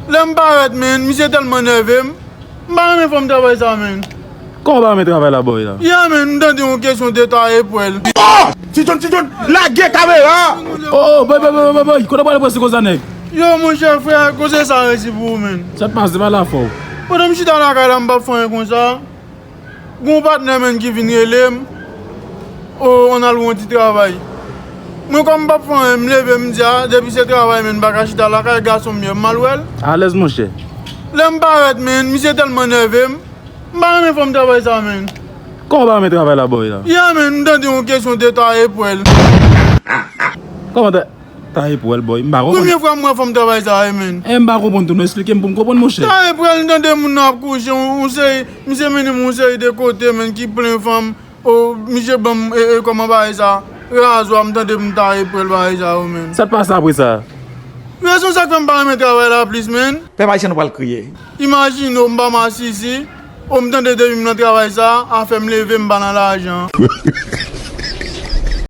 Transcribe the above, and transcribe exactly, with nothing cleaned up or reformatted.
Lè m parèt, menn, misye tèlman nève m. M pa renmen fòm travay sa, menn. Kòman w pa renmen travay la, bòy la? Ya, menn, m tande yon kesyon de ta epwèl. Oh! Ti John, Ti John, lage kamera! Oh, oh, bòy, bòy, bòy, bòy, bòy, kote w prale pran sik konsa, nèg? Yo, monchè, frè, koze sa resi pou ou, menn. Sa k pase, pale afè w. Pandan m chita lakay la, m p ap fè anyen konsa. Gon patnè, menn, ki vin rele m. O, ann al wè yon ti travay. Mwen, kòm m p ap fè anyen, m leve, m di a, depi se travay, menn, m pa ka chita lakay, gason m ye, m al wè l. Alèz, monchè. Lè m parèt, menn, misye tèlman nève m. M pa renmen fòm travay sa, menn. Kòman w pa renmen travay la, bòy la? Ya, menn, m tande yon kesyon de ta epwèl. Kòman ta. Ta epwèl, bòy. M pa konprann. Premye fwa m wè fòm travay sa a, menn. E m pa konprann tou, nou esplike m pou m konprann, monchè. Ta epwèl, m tande moun nan ap kouche, yon, yon seri, misye mennen m yon seri de kote, menn, ki plen fanm. O, misye ban m, e, e, kòman bagay sa? Razwa, m tande m ta epwèl bagay sa yo, menn. Sa t pase apre sa? Rezon sa k fè m pa renmen travay la plis, menn. Pèp ayisyen nou pral kriye. Imajine w, m pa masisi. O, m tande depi m nan travay sa, afè m leve, m pa nan lajan.